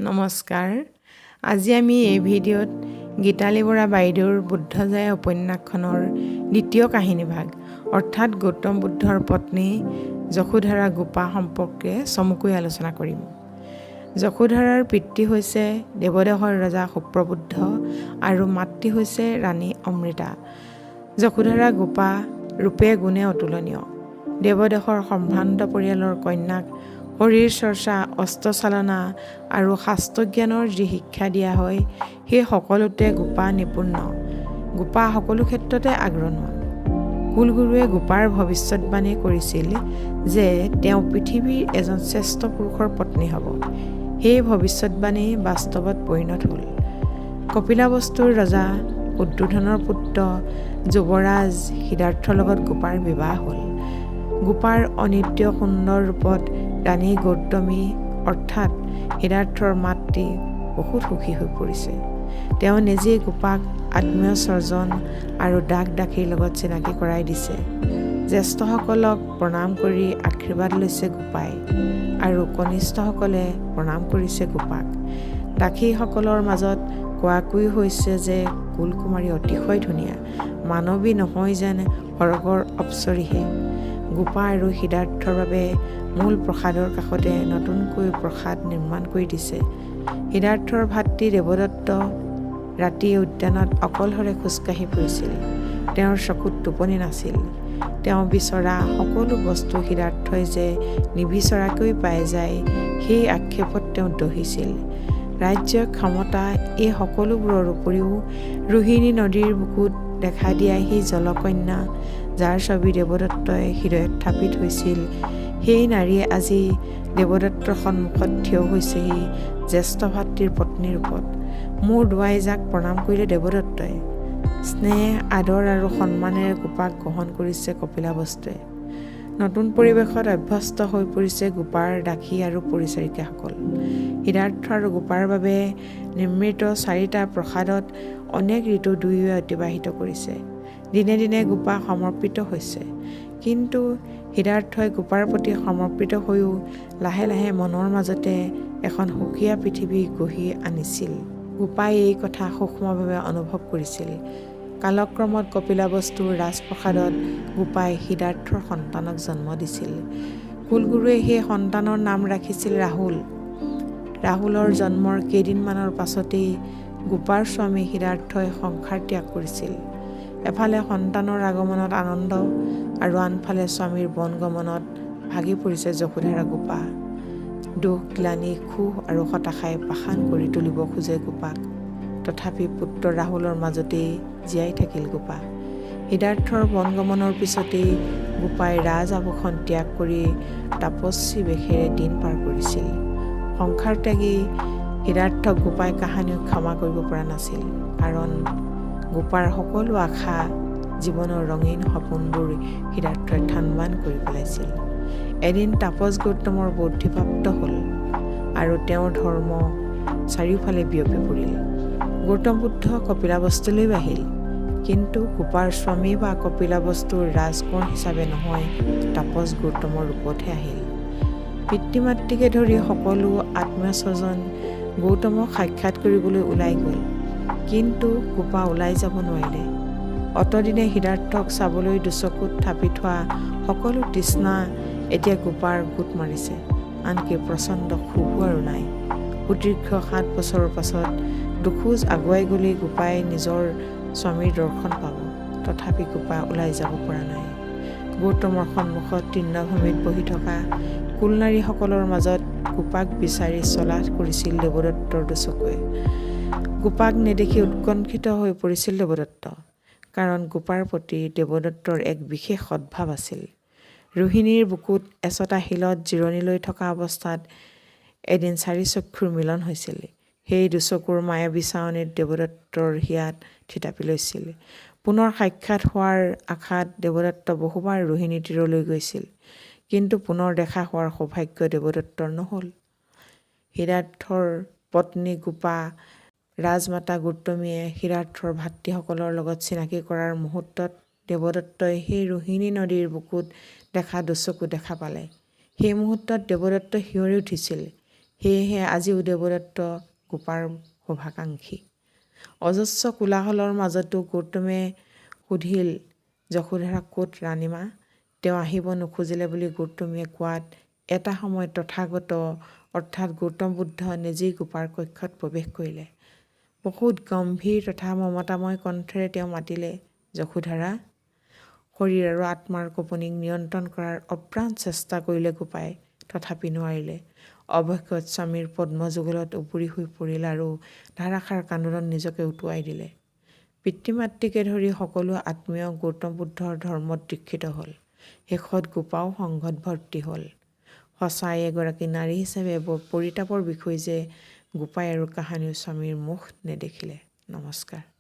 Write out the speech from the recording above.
নমস্কাৰ। আজি আমি এই ভিডিঅ'ত গীতালি বৰা বাইদেউৰ বুদ্ধজয়া উপন্যাসখনৰ দ্বিতীয় কাহিনীভাগ, অৰ্থাৎ গৌতম বুদ্ধৰ পত্নী যশোধৰা গোপা সম্পৰ্কে চমুকৈ আলোচনা কৰিম। যশোধৰাৰ পিতৃ হৈছে দেৱদেহৰ ৰজা সুপ্ৰবুদ্ধ আৰু মাতৃ হৈছে ৰাণী অমৃতা। যশোধৰা গোপা ৰূপে গুণে অতুলনীয়। দেৱদেশৰ সম্ভ্ৰান্ত পৰিয়ালৰ কন্যাক শৰীৰ চৰ্চা, অস্ত্ৰচালনা আৰু শাস্ত্ৰজ্ঞানৰ যি শিক্ষা দিয়া হয়, সেই সকলোতে গোপা নিপুণ। গোপা সকলো ক্ষেত্ৰতে আগৰণুৱা। কুলগুৰুৱে গোপাৰ ভৱিষ্যতবাণী কৰিছিল যে তেওঁ পৃথিৱীৰ এজন শ্ৰেষ্ঠ পুৰুষৰ পত্নী হ'ব। সেই ভৱিষ্যতবাণী বাস্তৱত পৰিণত হ'ল। কপিলাবস্তুৰ ৰজা শুদ্ধোধনৰ পুত্ৰ যুৱৰাজ সিদ্ধাৰ্থৰ লগত গোপাৰ বিবাহ হ'ল। গোপাৰ অনিন্দ্য সুন্দৰ ৰূপত ৰাণী গৌতমী, অৰ্থাৎ সিদ্ধাৰ্থৰ মাতৃ, বহুত সুখী হৈ পৰিছে। তেওঁ নিজেই গোপাক আত্মীয় স্বজন আৰু দাস দাসীৰ লগত চিনাকি কৰাই দিছে। জ্যেষ্ঠসকলক প্ৰণাম কৰি আশীৰ্বাদ লৈছে গোপাই আৰু কনিষ্ঠসকলে প্ৰণাম কৰিছে গোপাক। দাসীসকলৰ মাজত কোৱাকুই হৈছে যে কুলকুমাৰী অতিশয় ধুনীয়া, মানৱী নহয় যেন সৰগৰ অপ্সৰীহে। গোপা আৰু সিদ্ধাৰ্থৰ বাবে মূল প্ৰসাদৰ কাষতে নতুনকৈ প্ৰসাদ নিৰ্মাণ কৰি দিছে। সিদ্ধাৰ্থৰ ভাতৃ দেৱদত্ত ৰাতি উদ্যানত অকলশৰে খোজকাঢ়ি ফুৰিছিল। তেওঁৰ চকুত টোপনি নাছিল। তেওঁ বিচৰা সকলো বস্তু সিদ্ধাৰ্থই যে নিবিচৰাকৈ পাই যায়, সেই আক্ষেপত তেওঁ দহিছিল। ৰাজ্য, ক্ষমতা, এই সকলোবোৰৰ উপৰিও ৰোহিণী নদীৰ বুকুত দেখা দিয়া সেই জলকন্যা, যাৰ ছবি দেৱদত্তই হৃদয়ত থাপি থৈছিল, সেই নাৰীয়ে আজি দেৱদত্তৰ সন্মুখত থিয় হৈছেহি জ্যেষ্ঠ ভাতৃৰ পত্নীৰ ৰূপত। মূৰ দোৱাই যাক প্ৰণাম কৰিলে দেৱদত্তই। স্নেহ, আদৰ আৰু সন্মানেৰে গোপাক গ্ৰহণ কৰিছে কপিলাবস্তুৱে। নতুন পৰিৱেশত অভ্যস্ত হৈ পৰিছে গোপাৰ দাসী আৰু পৰিচাৰিকাসকল। সিদ্ধাৰ্থ আৰু গোপাৰ বাবে নিৰ্মিত চাৰিটা প্ৰসাদত অনেক ঋতু দুয়োৱে অতিবাহিত কৰিছে। দিনে দিনে গোপা সমৰ্পিত হৈছে। কিন্তু সিদ্ধাৰ্থই গোপাৰ প্ৰতি সমৰ্পিত হৈও লাহে লাহে মনৰ মাজতে এখন সুকীয়া পৃথিৱী গঢ়ি আনিছিল। গোপাই এই কথা সূক্ষ্মভাৱে অনুভৱ কৰিছিল। কালক্ৰমত কপিলাবস্তুৰ ৰাজপ্ৰসাদত গোপাই সিদ্ধাৰ্থৰ সন্তানক জন্ম দিছিল। কুলগুৰুৱে সেই সন্তানৰ নাম ৰাখিছিল ৰাহুল। ৰাহুলৰ জন্মৰ কেইদিনমানৰ পাছতেই গোপাৰ স্বামী সিদ্ধাৰ্থই সংসাৰ ত্যাগ কৰিছিল। এফালে সন্তানৰ আগমনত আনন্দ আৰু আনফালে স্বামীৰ বনগমনত ভাগি পৰিছে যশোধৰা গোপা। দুখ, গ্লানি, ক্ষোভ আৰু হতাশাই পাষাণ কৰি তুলিব খোজে গোপাক। তথাপি পুত্ৰ ৰাহুলৰ মাজতেই জীয়াই থাকিল গোপা। সিদ্ধাৰ্থৰ বনগমনৰ পিছতেই গোপাই ৰাজ আভূষণ ত্যাগ কৰি তাপস্বী বেশেৰে দিন পাৰ কৰিছিল। সংসাৰ ত্যাগী সিদ্ধাৰ্থক গোপাই কাহানিও ক্ষমা কৰিব পৰা নাছিল। কাৰণ গোপাৰ সকলো আশা, জীৱনৰ ৰঙীন সপোনবোৰ সিদ্ধাৰ্থই থানবান কৰি পেলাইছিল। এদিন তাপস গৌতমৰ বুদ্ধিপ্ৰাপ্ত হ'ল আৰু তেওঁৰ ধৰ্ম চাৰিওফালে বিয়পি পৰিল। গৌতম বুদ্ধ কপিলাবস্তুলৈও আহিল। কিন্তু গোপাৰ স্বামী বা কপিলাবস্তুৰ ৰাজকোঁৱৰ হিচাপে নহয়, তাপস গৌতমৰ ৰূপতহে আহিল। পিতৃ মাতৃকে ধৰি সকলো আত্মীয় স্বজন গৌতমক সাক্ষাৎ কৰিবলৈ ওলাই গ'ল। কিন্তু গোপা ওলাই যাব নোৱাৰিলে। অতদিনে সিদ্ধাৰ্থক চাবলৈ দুচকুত থাপি থোৱা সকলো তৃষ্ণা এতিয়া গোপাৰ গোট মাৰিছে। আনকি প্ৰচণ্ড ক্ষোভো আৰু নাই। সুদীৰ্ঘ 7 বছৰৰ পাছত দুখোজ আগুৱাই গ'লেই গোপাই নিজৰ স্বামীৰ দৰ্শন পাব। তথাপি গোপা ওলাই যাব পৰা নাই। গৌতমৰ সন্মুখত তৃণভূমিত বহি থকা কুলনাৰীসকলৰ মাজত গোপাক বিচাৰি চলাথ কৰিছিল দেৱদত্তৰ দুচকুৱে। গোপাক নেদেখি উৎকণ্ঠিত হৈ পৰিছিল দেৱদত্ত। কাৰণ গোপাৰ প্ৰতি দেৱদত্তৰ এক বিশেষ সদ্ভাৱ আছিল। ৰোহিণীৰ বুকুত এচটা শিলত জিৰণি লৈ থকা অৱস্থাত এদিন চাৰি চক্ষুৰ মিলন হৈছিল। সেই দুচকুৰ মায়াবী চাৱনিত দেৱদত্তৰ হিয়াত থিতাপি লৈছিল। পুনৰ সাক্ষাৎ হোৱাৰ আশাত দেৱদত্ত বহুবাৰ ৰোহিণী তীৰলৈ গৈছিল। কিন্তু পুনৰ দেখা হোৱাৰ সৌভাগ্য দেৱদত্তৰ নহ'ল। সিদ্ধাৰ্থৰ পত্নী গোপা ৰাজমাতা গৌতমীয়ে সিদ্ধাৰ্থৰ ভাতৃসকলৰ লগত চিনাকি কৰাৰ মুহূৰ্তত দেৱদত্তই সেই ৰোহিণী নদীৰ বুকুত দেখা দুচকু দেখা পালে। সেই মুহূৰ্তত দেৱদত্তই শিয়ৰি উঠিছিল। সেয়েহে আজিও দেৱদত্ত গোপাৰ শুভাকাংক্ষী। অজস্ৰ কোলাহলৰ মাজতো গৌতমে সুধিল, যশোধৰা ক'ত ৰাণীমা? তেওঁ আহিব নোখোজিলে বুলি গৌতমীয়ে কোৱাত এটা সময়ত তথাগত অৰ্থাৎ গৌতম বুদ্ধ নিজেই গোপাৰ কক্ষত প্ৰৱেশ কৰিলে। বহুত গম্ভীৰ তথা মমতাময় কণ্ঠেৰে তেওঁ মাতিলে, যশোধৰা। শৰীৰ আৰু আত্মাৰ কঁপনিক নিয়ন্ত্ৰণ কৰাৰ অপ্ৰাণ চেষ্টা কৰিলে গোপাই, তথাপি নোৱাৰিলে। অৱশেষত স্বামীৰ পদ্মযুগলত উবুৰি হৈ পৰিল আৰু ধাৰাসাৰ কান্দোনত নিজকে উটুৱাই দিলে। পিতৃ মাতৃকে ধৰি সকলো আত্মীয় গৌতম বুদ্ধৰ ধৰ্মত দীক্ষিত হ'ল। শেষত গোপাও সংঘত ভৰ্তি হ'ল। সঁচাই এগৰাকী নাৰী হিচাপে বৰ পৰিতাপৰ বিষয় যে গোপাই আৰু কাহানিও স্বামীৰ মুখ নেদেখিলে। নমস্কাৰ।